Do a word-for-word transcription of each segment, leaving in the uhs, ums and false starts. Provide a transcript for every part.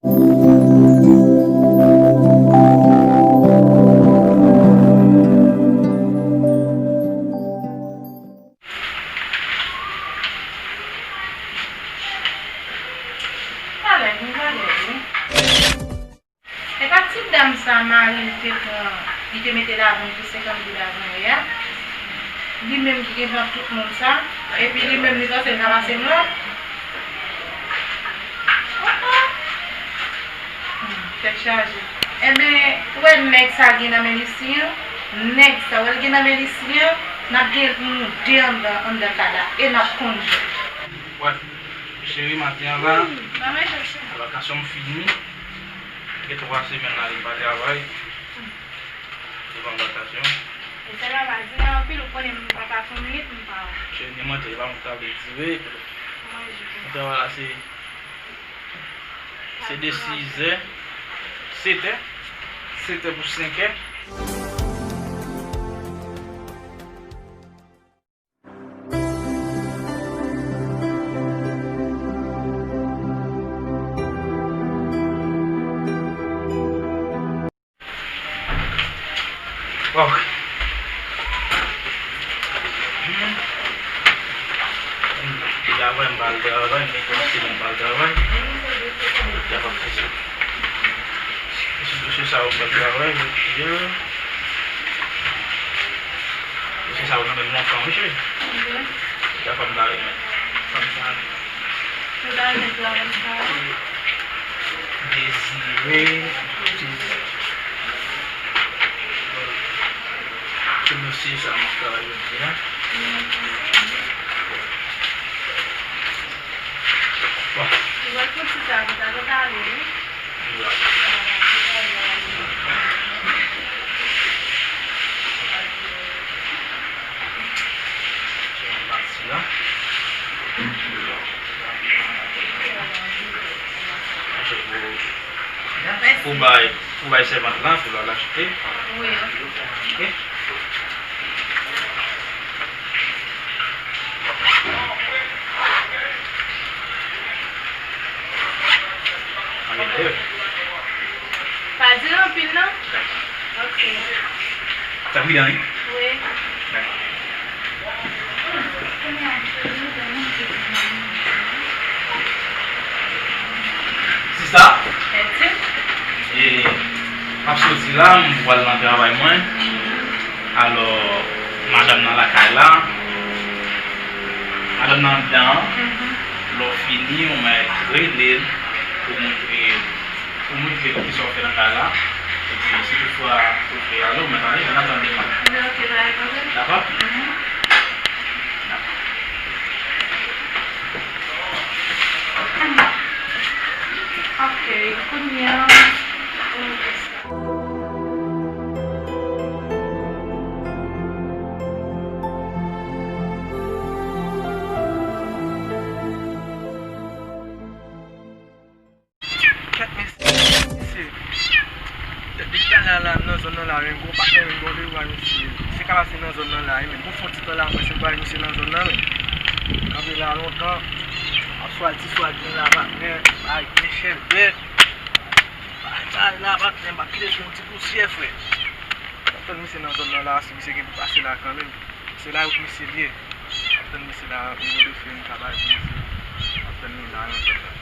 Talè, vin talè, wi. E pa ti dam sa mari l te pran, li te mete l avè m pou senkant goud avan yè a? Li menm ki gentan tout moun sa, epi li menm li panse l ka pase m lòd? Oh, oh. Hmm, tèt chaje. Enben, ou wè nèg sa gen nan men li si an? Nèg sa, ou wè l gen nan men li si an? N ap gen nou de anndan, anndan kay la, e n ap konn jòj. Wè, cheri, maten an la, hmm, vakasyon m fini. Gen twa semèn la, li pa travay. Li pa an vakasyon. E sa la, pa di la anpil, ou konnen m pa ka fè yon minit, m pa. Cheri, mwen te la, mwen ta vle dire. Mwen travay la, se, se de sizè, setè, setè pou senkè. Ok. Deja vre m pral travay, m gen kòm si m pral travay. Deja pa fè sa. Sou dosye sa yo m pral travay, wi. Dosye sa yo nan men m lontan, wi, cheri. Mhm. Deja fè m travay, men. Fè m sa. Ou ta renmen travay sa? Dezire, Dezire. Tout dosye sa m ap travay jodi a. Bon. Ou wè fouti sa, ou ta dwe ale, wi. Pati la. Pou, pou bay, pou bay sèvant lan, pou l al achte. Wi. Ok. Pa di l anpil, non? Ok. Sa pridan, wi? Wi. Dakò. Sista? E, m ap soti la, m pral nan travay mwen. Alò, madanm nan lakay la. Madanm nan anndan an. Mhm. Lè w fini, ou mèt rele l pou montre, pou montre l kisa w fè nan kay la. Epi, si toutfwa ou fè alò, ou mèt ale, ou mèt tande mwen. Dakò? Mhm. Dakò. Ok, kounye a, kèt mesye, mesye. Depi talè a la, m nan zòn nan la, men gwo patnè, men gwo lewa, mesye. Misye ka pase nan zòn nan la, wi, men bon, fè yon ti tan la, mwen se bay misye nan zòn nan, men. Kanpe la lontan, ap swal ti swal gen la, patnè, bay gen chèlbè. Bay la, patnè, m pa kite yon ti pousyè, frè. Ap tann misye nan zòn nan la, si misye gen pou pase la kanmenm. Se la yo k misye li ye. Ap tann misye la, yon gwo dosye m ka bay pou misye. Ap tann li la nan zòn nan.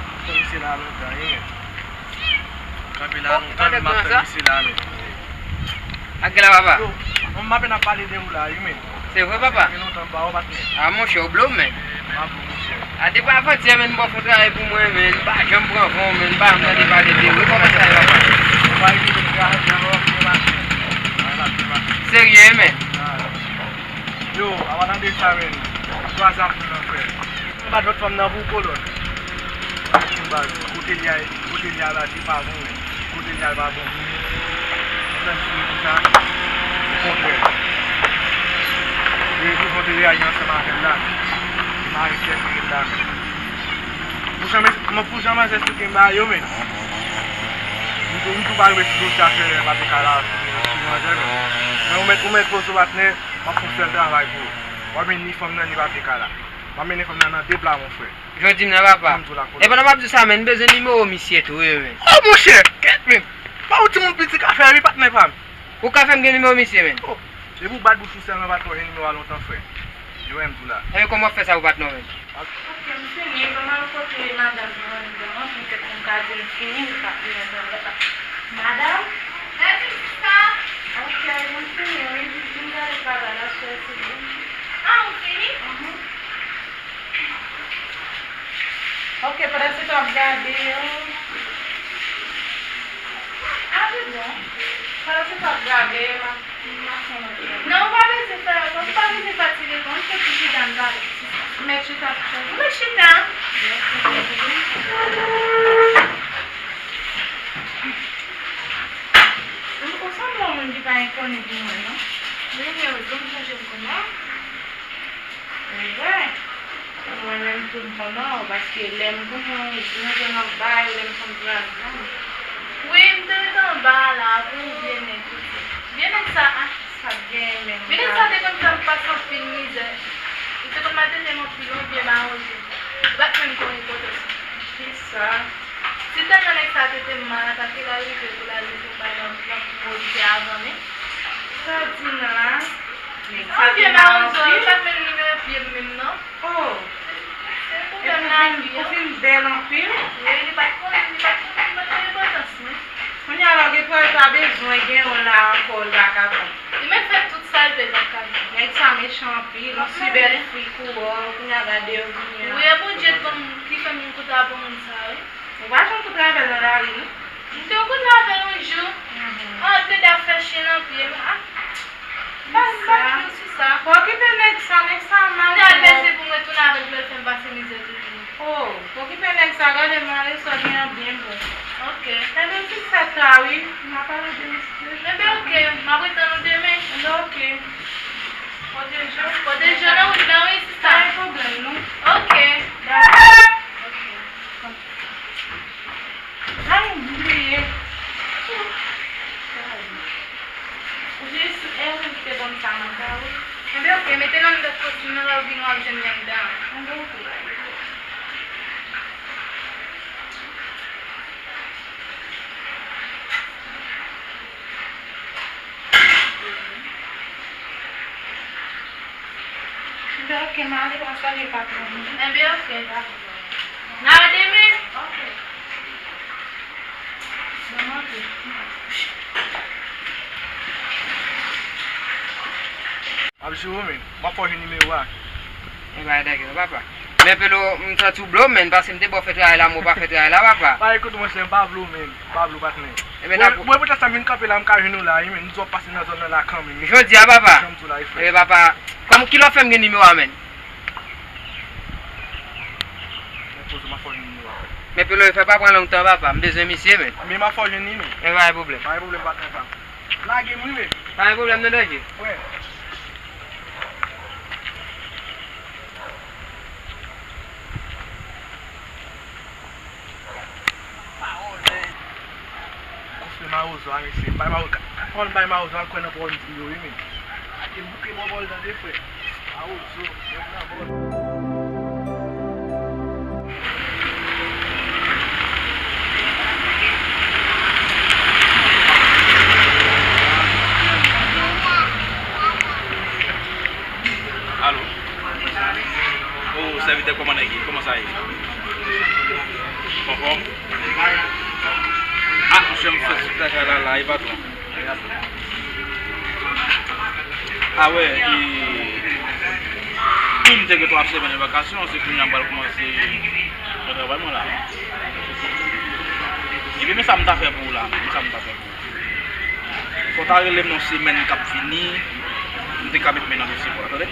Ap tann misye la lontan, wi, men. Kanpe la lontan, men m ap tann misye la, men. Ak la, papa? Yo, m apèn ap pale de ou la, wi, men. Se vre, papa? Gen lontan m pa wè w, patnè. A, monchè, ou blo m, men. M ap blo, monchè. A, depi avantyè, men, m ba w fè yon travay pou mwen, men, m pa janm pran van w, men, m pa janm tande pale de ou. E kòman sa ye, papa? Ou pa rive m travay, travay, travay, travay. Serye, men. Yo, apa tande sa, men. Twa zafou nan fè. Ou pa t vòt fanm nan pou kolòn. Kote li a, kote li a la, se pa bon, men. Kote li a pa bon. Ou fè sou konsa, okontrè. Li toujou te reyaji ansanm avè l la. Li mare kè li la. Pou jan, pou jan manzè esplike m ba yo, men. M tou, m tou pa rive sou dosye afè pa te ka la, sou manzè, men. Men ou mèt, ou mèt poze w, patnè, m ap fè yon sèl travay pou ou. W ap vin ni fanm nan, ni papye kay la. M ap mennen fanm nan nan de pla, mon frè. Jodi m nan, papa. Jan m di w la, konnen. E pandan m ap di w sa, men, m bezwen nimewo misye tou, wi, men. Oh, monchè, kèt, men. Pa yon timoun piti ka fè, wi, patnè pa m. Ou ka fè m gen nimewo misye, men? Oh, depi w bat bouch ou sèlman, patnè, w gen nimewo a lontan, frè. Yo, m di w la. Ebyen, kòman w ap fè sa pou patnè w, men? Ok, m fini. Ban m al kote madanm nan anndan an, poutèt pou m ka di l fini, li pa t vin anndan an. Madanm? Mèsi, sista. Ok, m fini, wi. Vin gade travay la, sè, silvouplè. Ah, ou fini? Mhm. Ok, pandan se tan w ap gade yo. Ah, se bon. Pandan se tan w ap gade yo, m ap Non, ou pa bezwen fè, ou pa bezwen fatige kò w, se pou chita n pale. Mèt chita, chita. Mèt chita. Ou sanble yon moun ki pa enkonn pou mwen, non? Wi, men ou di m chanje m konnen. Mwen, mwen menm tou m konnen w, paske lè m konnen w, mwen te anba yo, lè m konn pran zam. Wi, m te ret anba a la, pou byen nèg, wi. Byen nèg sa a. Sa gen menm. Byen nèg sa te konn fè m pase anpil mizè. Li te konn maltrete m anpil, yon byen mawozo. Li pa t menm konn enpòtans mwen. Kisa? Si tèlman nèg sa te te mal atake, l al rive pou l al mete m bay nan, nan pou mwen te avan, men. Sa di nan la? Nèg sa te mal anpil? Yon byen mawozo, li pa t menm nimewo pye m menm, non. Oh. Se pwoblèm lavi a. Ou fin bèl anpil. Wi, li pa t konn, li pa t konn, li pa t konn enpòtans mwen. Kounye a la, ou gen pou al ta bezwen gen yon la ankò, li pa ka pran. Li mèt fè tout sa l vle nan kay la. Nèg sa mechan anpil, yon si bèl fi kou wè w, kounye a gade yo vini la. Wi, e Bondye t ban m, ki fè m vin kote a pou moun sa, wi. Ou pa janm fout avè l nan lari, non? M te fout avè l yon jou. Mhm. An, l plede ap fè chen nan pye m. Ah. Pa, pa di yo sou sa. Pa okipe nèg sa, nèg sa mal. M te al beze pou m retounen avè l, pou l fè m pase mizè toujou. Oh, pa okipe nèg sa, gade m ale sòti an byen bon. Ok. Ebyen, m fin fè sa, wi. M ap pale de misye. Ebyen, ok. M ap retann ou demen. Ebyen, ok. Pwoteje w. Pwoteje w nan wout la, wi, sista. Pa gen pwoblèm, non. Ok. Dakò. Ok. Ay, m bliye. Ou bliye si Erwin ki te ban m sa nan kay ou? Enben, ok, mete l anndan kostim nan, lè w vini w ap jwenn li anndan. Enben, ok. Enben, ok, m ale, pran swen de patwon m. Enben, ok. N a wè demen. Ok. Ban m antre. M ap jere w, men. M ap fè w jwenn nimewo a. E bagay dègè, non, papa. Men Pelo, m santi w blow, men, paske m te ba w fè travay la, men w pa fè travay la, papa. Pa ekoute, monchè, m pa blow, men. M pa blow, patnè. Ebyen, dakò. Mwen, mwen, poutèt sa m vin kanpe la, m ka jwenn ou la, wi, men. M di w ap pase nan zòn nan la kanmenm. Jodi a, papa. Jan m di w la, wi, frè. Ebyen, papa, kòman, kilè w fè m gen nimewo a, men? Mwen poze, m ap fè w jwenn nimewo a. Men Pelo, fè pa pran lontan, papa. M bezwen misye, men. Men m ap fè w jwenn li, men. Ebyen, pa gen pwoblèm. Pa gen pwoblèm, patnè pa m. Lage m, wi, men. Pa gen pwoblèm, non, danje. Wè. Pawòl, men. Kòfre mawozo a, mesye. Bay mawo-, ka-, ka-, pawòl bay mawozo a, kwè nan pawòl di yo, wi, men. Ake bouke bò bòl tande, frè. Mawozo, nèg nan bòl. Alo. O, sèvitè kòmandè Guy, kòman sa ye? Anfòm? A, monchè, m fèk sot lakay la, la, e patwon. A wè, e, wi, m te gen twa semèn de vakasyon, se kounye a m pral kòmanse nan travay mwen la. Epi, men sa m ta fè pou ou la, men sa m ta fè pou ou. Fò w ta rele m nan semèn k ap vini, m te ka met men nan dosye pou w la, tande?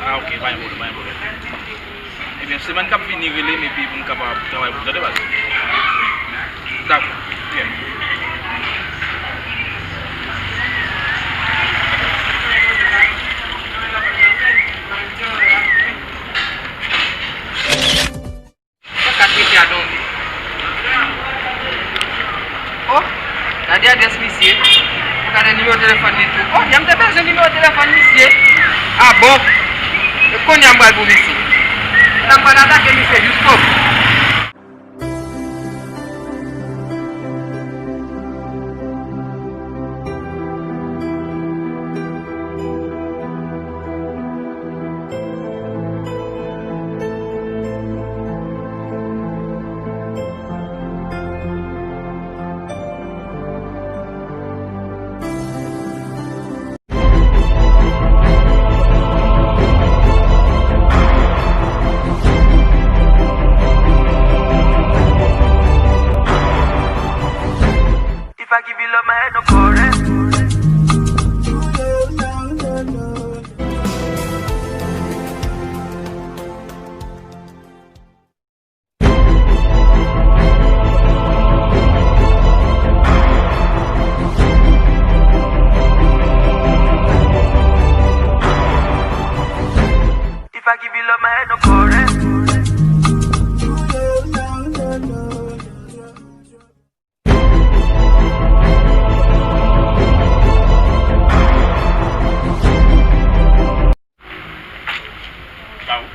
A, ok, pa gen pwoblèm, pa gen pwoblèm. Ebyen, semèn k ap vini, rele m epi pou n kapab travay pou tande baz. Dakò. Byen. Sa ka trete a dòmi. Oh, gade adrès misye. Ou gade nimewo telefòn li tou. Oh, Bon, e kounye a m pral pou misye. N ap pral atake misye jis kòb. If I give you love, my head no current. If I give you love, my head no current. Ba ou.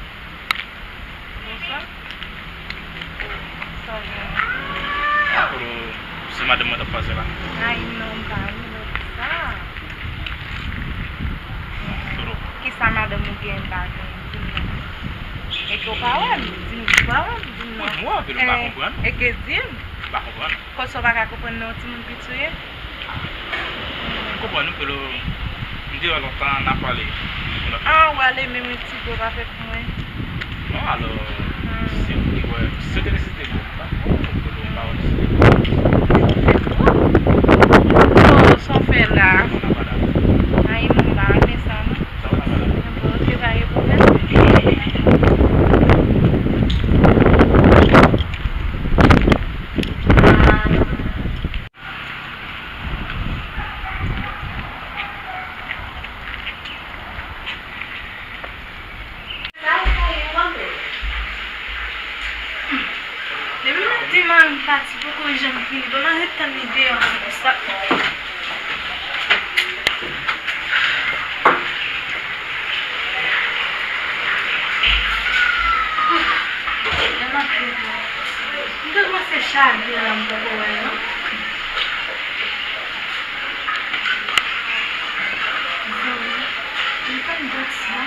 Bonswa. Sa w gen? Kote se madanm mwen t ap pase la? Ay non, m pa renmen sa. Kote? Kisa madanm ou gen m pa gen? Di m non. E ke w pa wè m? Di m, ou pa wè m? Di m non. Mwen, mwen, anpil, m pa konprann. E ke di m? M pa konprann. Konsa w pa ka konprann non, timoun piti w ye? M konprann ou, Pelo. M te wè lontan n ap pale. Ah, w ale menm yon ti bò pa fè pou mwen. Non, alò, se ou ki wè. Si w te nesesite pou m, m pa pran w, Pelo, m pa wè nesesite pou m. Oh, sa w fè la? Ay, m pa renmen sa, non. Sa w la pale? Bon, ok, pa gen pwoblèm. Depi maten mari m pati poko janm vini, bon, m a ret tann li deyò konsa. Lè m ap viv la, m te kòmanse chagren la, m poko wè l non. Zanmi, m konn dòt sa.